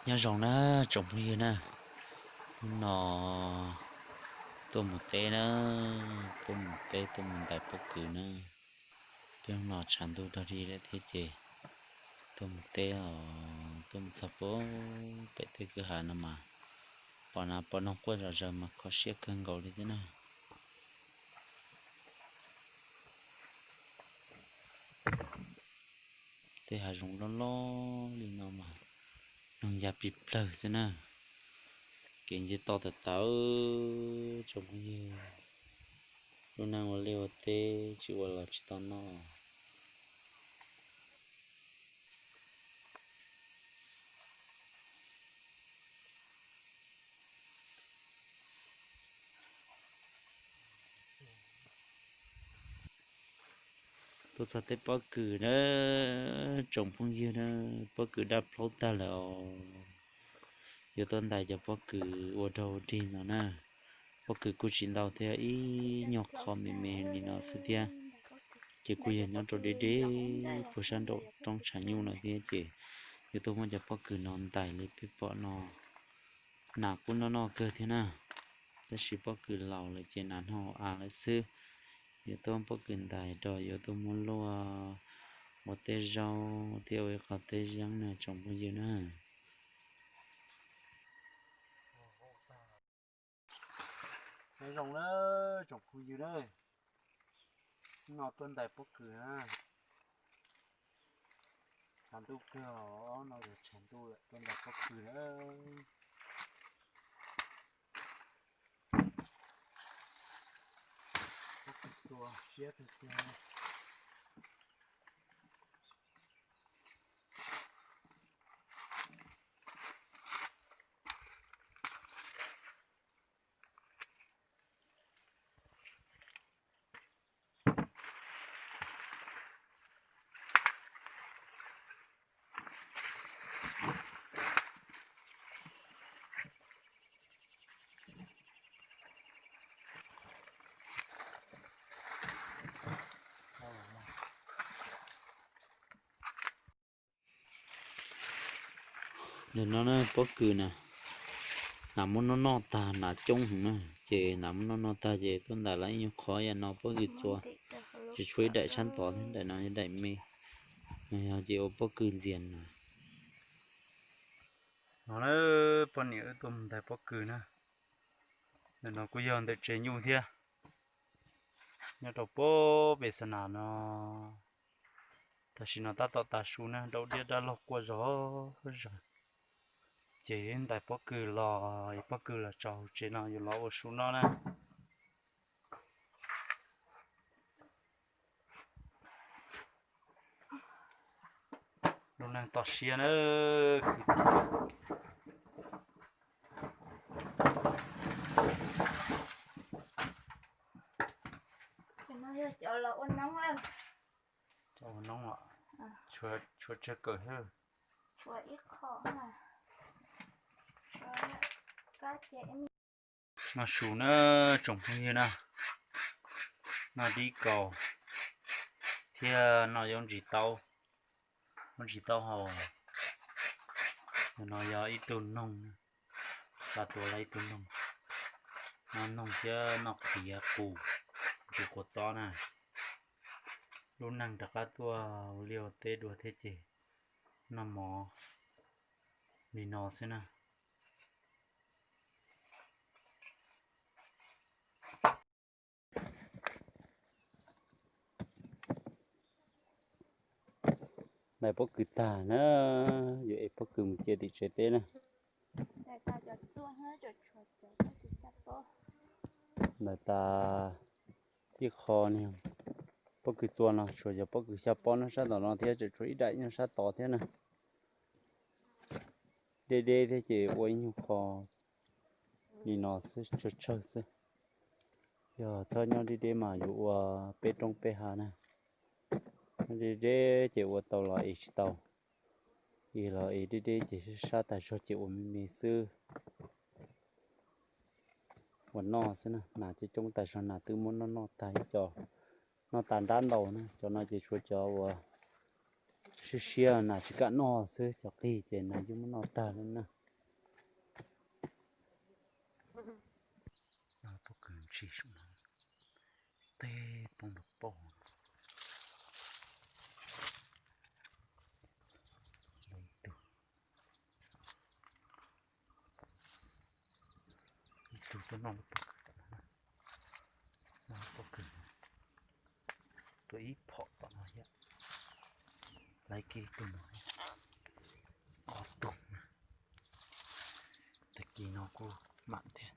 Nyob zoo na tsoom phooj ywg na, hnub no tuaj mus teb na, tuaj mus teb tuaj mus ntais pob kws na. Peb hnub no tshav ntuj dog dig lawm thiab ces tuaj mus teb os, tuaj mus txog pem tej kwj ha no mas pom nas pom noog quaj zom zaws mas kho siab kawg nkaus li thiab na. Tej hav zoov loj loj li no mas noog ya plig plawg xwb na. Kev nce toj tawv tawv tsoom phooj ywg, lub neej ua liaj ua teb tsis ua los tsis tau noj. Tuaj txog tej pob kws na, tsoom phooj ywg na, pob kws daj plaub tag lawm os. Yuav tuaj ntais cov pob kws ua dog ua dig no na. Pob kws kuj tsis ntau thiab, ib nyuag qho me me li no xwb thiab. Ces kuj yog nyob rau deb deb puag sab nraum roob tshav nyuj no thiab ces yuav tuaj muab cov pob kws no ntais li peb pom no. Nas kuj noj noj kawg thiab na, tab sis pob kws laus lawm ces nas noj av lawm xwb. Yuav tuaj pob kws ntais rau yuav tuaj muab luaj ua tej zaub thiab ua ib qho teb zeeb na tsoom phooj ywg na. Nyob zoo na tsoom phooj ywg na, hnub no tuaj ntais pob kws na. Tshav ntuj kawg os, no yog tshav ntuj lawm tuaj ntais pob kws na. Pob kws txua siab tiag tiag. Ntawm no na pob kws na, nas muab noj noj tag, nas coob heev na, ces nas muab noj noj tag ces tuaj ntais los ib nyuag qho yam no pob kws txua, tsis tshuav ib daim sab tod thiab, daim no yog daim me, yog ces ua pob kws ntxias na. No na, poj niam wb tuaj mus ntais pob kws na. Ntawm no kuj yog ntawm tsev nyuj thiab. Nyob rau puag pem xa nas no, tam sim no tab tom tas su na, dau diab dab laug quaj zom zaws. Ces ntais pob kws los, pob kws los tso hauv tsev no yuav los ua su noj na. Lub neej toj siab na. Cov ua noob, tshuav tsawg kawm thiab. Noj su na tsoom phooj ywg na, noj dib kaus thiab noj zaub ntsis taub, zaub ntsis taub hau. No yog ib tug noog, xa tuav lawm ib tug noog, noj noog thiab noj qhiav qus, ntsis quav txob na. Lub neej rov qab tuaj ua liaj ua teb dua thiab ces noj mov li no xwb na. Ntais pob kws tag na, yuav ev pob kws mus cia tim tsev teb na. Ntais tas ib qho ne, pob kws txua no tshuav cov pob kws xya pob nyob sab tom no thiab, tseem tshuav ib daim nyob sab tod thiab na. Deb deb thiab ces ua ib nyuag qho li no xwb, tsawg tsawg xwb. Yog txhob nyob deb deb mas yuav ua peb roob peb hav na. Nyob deb deb ces ua tau los ev tsis tau, ev los ev deb deb ces sab tas zog ces ua me me xwb. Ua noj xwb na, nas coob coob tas zog, nas twb muab noj noj tag ib co, noj tas nrab ntau na. Cov no ces tshuav cov uas Siab siab nas tsis kam noj xwb, cov qig ces nas yeej muab noj tag lawm na. Pob kws ntshis saum no, teb poob nrov pauj. Ib tug, ib tug tuaj noj lub pob kws tom no, noj lub pob kws, tuaj ib phom tom no thiab. Laiv kiag ib tug no, ob tug na. Tag kis no kuj mam thiab,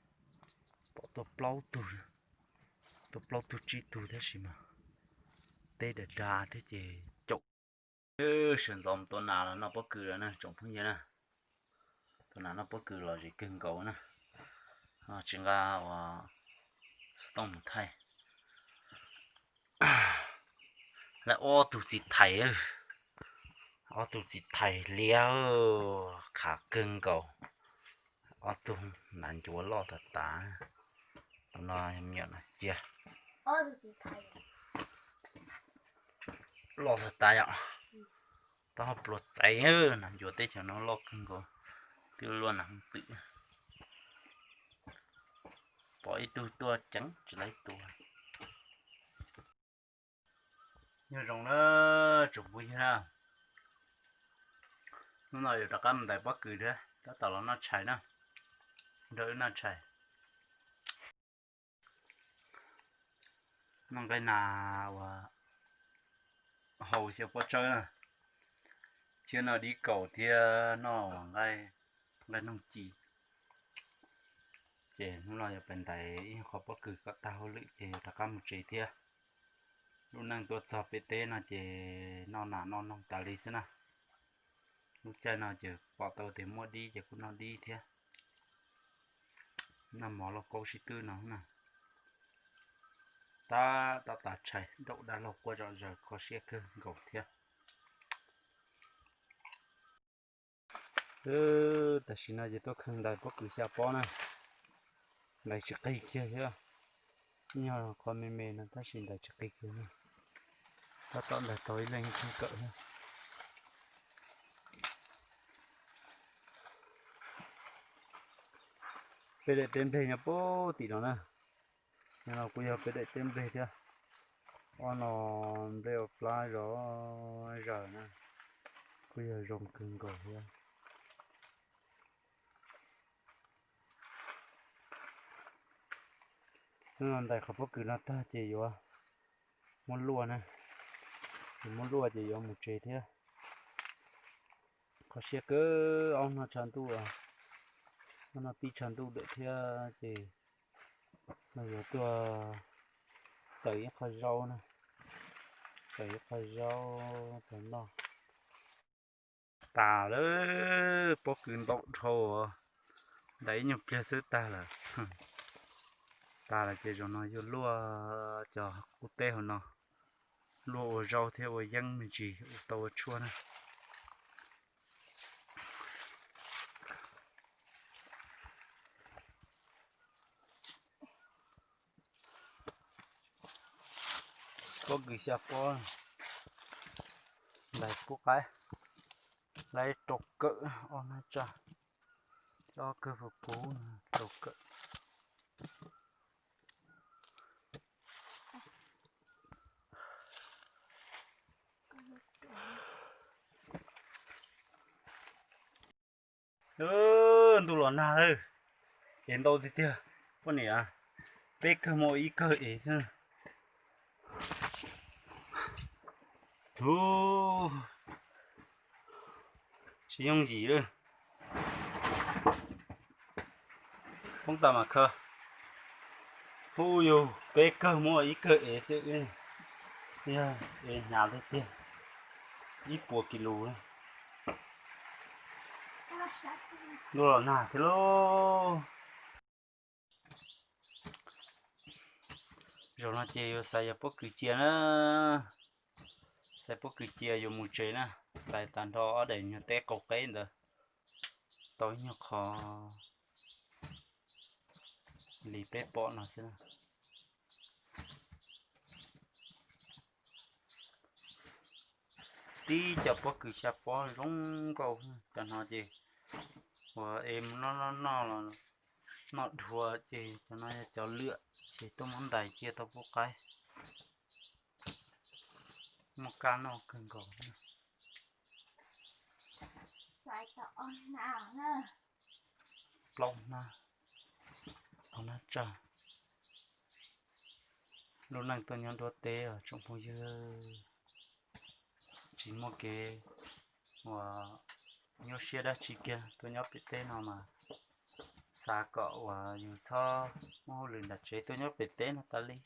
pom tuaj plaub tug, tuaj plaub tug tsib tug tab sis mas teb dav dav thiab ces caum. Sawv ntxov mus tua nas los noj pob kws lawm na tsoom phooj ywg na. Tua nas noj pob kws los zem kawg nkaus na. Tsis nqa ua xov tooj mus thaij. Lawv ob tug txiv thais, ob tug txiv thais liab, qhav kawg nkaus. Ob tug nas ncuav loj tas tas. Tus no me nyuam no cia, loj tas tas yom. Taub hau pluas txaiv, nas ncuav teb chaws no loj kawg nkaus, twb luaj nas hooj twm. Pom ib tug tuaj ceev tsis laiv tua. Nyob zoo na tsoom phooj ywg na, hnub no yuav rov qab mus ntais pob kws thiab tab tom los noj tshais na, nrog wb noj tshais. Noj nqaij nas uas hau xyaw pob tsawb na, thiab noj dib kaus thiab noj nqaij, nqaij noog ci. Ces hnub no yuav pais ntais ib nyuag qho pob kws kom tag hauj lwm ces yuav rov qab mus tsev thiab. Lub neej tuaj txog peb teb no ces noj nas noj noog tas li xwb na. Lub caij no ces pom tau tias muaj dib ces kuj noj dib thiab. Noj mov lauj kaub sib twb no na. Tab tom tav tshais, nraum dab laug quaj zom zaws kho siab kawg nkaus thiab. Tam sim no ces tuaj kheej ntais pob kws xya pob na. Ntais tsis qig kiag thiab. Ib nyuag qho me me no tab sis ntais tsis qig kiag na. Tab tom ntais tau ib leeg ib txheej kawm thiab. Peb daim teb nplej nyob puag tim no na. No kuj yog peb daim teb nplej thiab. Ob no nplej ua plab zom zaws na, kuj yog zoo kawg nkaus thiab. Hnub no ntais qhov pob kws no tag ces yuav muab luaj na, yuav muab luaj ces yuav mus tsev thiab. Kho siab kawg, ob no tshav ntuj, ob no pib tshav ntuj lawm thiab ces no yuav tuaj txawm ib qho zaub na, txawm ib qho zaub rau noj. Tas lawm, pob kws ntau dhau, ntais ib nyuag pliag xwb tag lawm. Tas lawm ces zaum no yuav luaj cov qub teb hauv no, luaj ua zaub thiab ua yeeb me ntsis ua tau ua tshuaj na. Pob kws xya pob, ntais pub qaib, laib rau kawm ob nab tsaj, ob kawg puv puv rau kawm. Ntuj los nag lawm, ev ntau tiag tiag, poj niam, peb kawg muaj ib kawg ev xwb. Tub, tsis yooj yim lawm. Poob tas mas khaws. Hu yug, peb kawg muaj ib kawg ev xwb, yog ev hnyav tiag tiag, ib puas kis lus. Ntuj los nag thiab lauj. Zaum no ces yuav xaiv yog pob kws cia na, xaiv pob kws cia yuav mus tsev na, xaiv tag nrho ob daim nyuag teb qaug qeb ntawd tau ib nyuag qho li peb pom no xwb na. Ib cov pob kws xya pob zoo nkauj, cov no ces uas es mus noj noj noj los noj dhuav ces cov no yog cov lwam ces tuaj muab ntais cia tau pub qaib. Muaj kab noj kawg nkaus. Plaub hnab, ob hnab tsawg. Lub neej tuaj nyob nruab teb os tsoom phooj ywg, tsis muaj kev uas nyuaj siab dab tsi kiag. Tuaj nyob pem teb no mas xav kom uas yus txhob muaj hauj lwm ntawm tsev, tuaj nyob pem teb no tas li.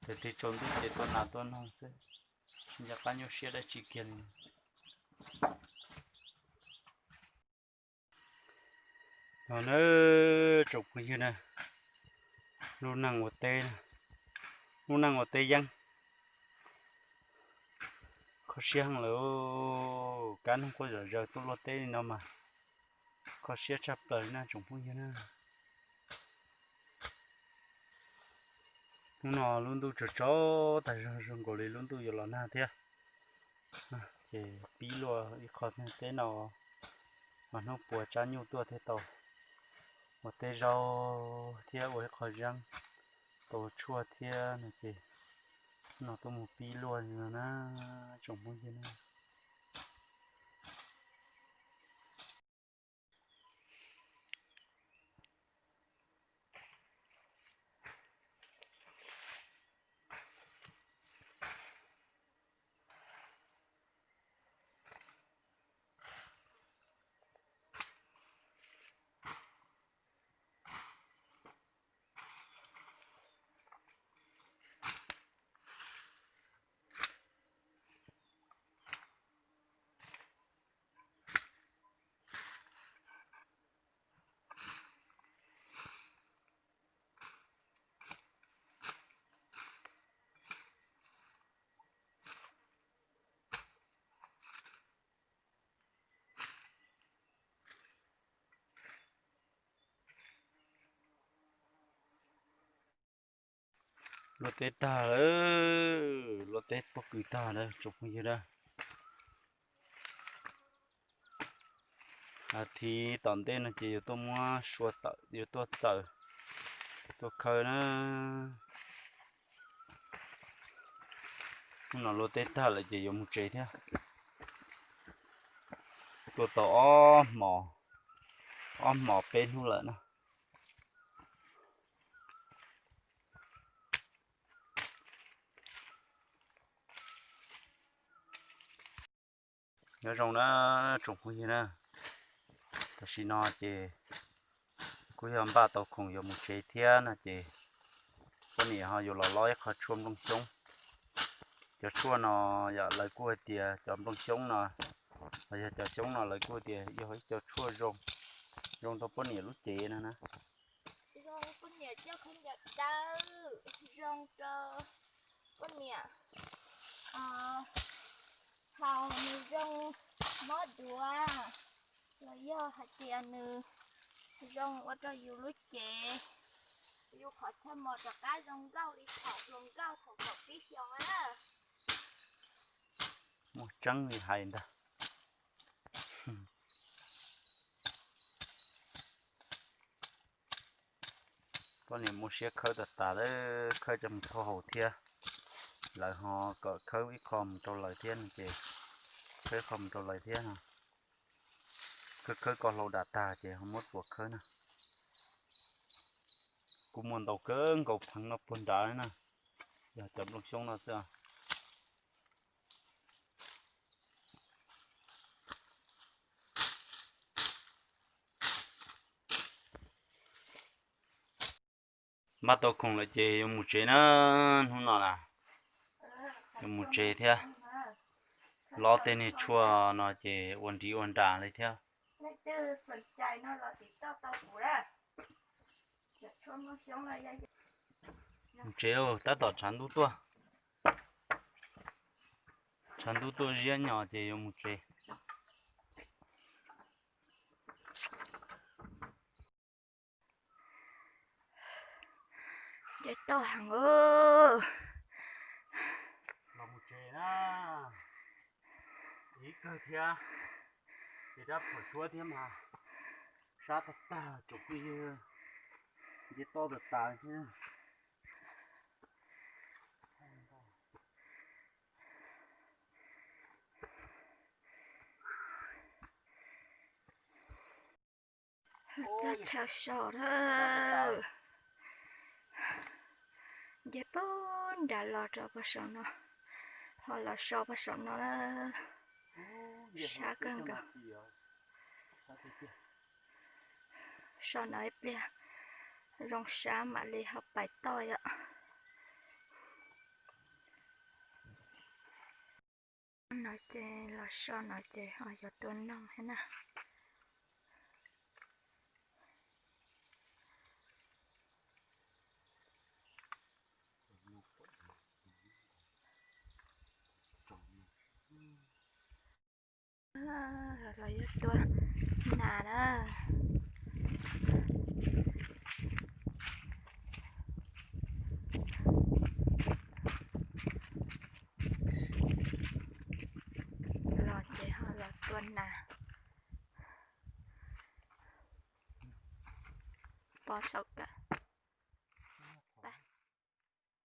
Tes tig tsaus ntuj ces tuaj nas tuaj noog xwb, tsis nco qab nyuaj siab dab tsi kiag li. No na, tsoom phooj ywg na, lub neej ua teb, lub neej ua teb yeeb, kho siab heev lawm. Kab noog quaj zom zaws tuaj luaj teb li no mas kho siab tshaj plaws li na tsoom phooj ywg na. Hnub no lub ntuj tsaus tsaus tas zog, zoo nkaus li lub ntuj yuav los nag thiab. Ces pib luaj ib qho teb no, mas hnub puas tsab nyuj tuaj thiaj tau ua teb zaub thiab ua ib qho zeeb, tau tshuaj thiab no ces no tuaj mus pib luaj no na, tsoom phooj ywg na. Luaj teb tag lawm, luaj teb pob kws tag lawm tsoom phooj ywg na. Thiab tom ntej no ces yuav tuaj muab sua tawm, yuav tuaj txaws, tuaj khawb na. Hnub no luaj teb tag lawm ces yuav mus tsev thiab. Tuaj tau ob hmos, ob hmos peb hnub lawm na. Nyob zoo na tsoom phooj ywg na, tam sim no ces kuj yog npaj tau khoom yuav mus tsev thiab no ces poj niam ho yuav los lob ib qho tshuaj nplooj xyoob. Cov tshuaj no yom, lawv kuj hais tias cov nplooj xyoob no los yog cov xyoob no lawv kuj tias yog ib co tshuaj zoo, zoo rau poj niam lub cev no na. Zoo poj niam coj khaub ncaws dawb, zoo rau poj niam haus nws zoo mob duav, los yog hais tias nws zoo ua rau yus lub cev, yus qhov chaw mos rov qab zoo nkauj li thaum hluas nkauj thaum kaum tsib xyoos na. Muaj tseeb li hais ntag. Poj niam muaj siab khawb tas tas lawm, khawb coj mus thauj haus thiab. Lawv ho kom khawb ib qho mus rau lawv thiab no ces khawb ib qho mus rau lawv thiab no. Khawb khawb ko hlau dam tag ces ho muab txuas khawb na. Kuj muaj ntau kawg nkaus pheev no puag nrad na, yog cov nplooj xyoob no xwb. Npaj tau khoom lawm ces yuav mus tsev na, hnub no na, yuav mus tsev thiab. Lob tej niag tshuaj no ces ua nriv ua nras li thiab. Mus tsev, tab tom tshav ntuj tuaj, tshav ntuj tuaj ziab nyos ces yuav mus tsev. Ces toj heev. Los mus tsev na. Kawg thiab, ces rab phom suab thiab mas sab tag tag tsoom phooj ywg, nce toj tas tas thiab. Txog chaw so lawm, nce puag nram los rau puag saum no, ho los so puag saum no na, sab kawg nkaus. So no ib pliag zoo sab mam li ho pais toj yom. No ces los so no ces ho yuav tua noog thiab na. Los yuav tua nas na. Los ces ho los tua nas. Pov saum kawm.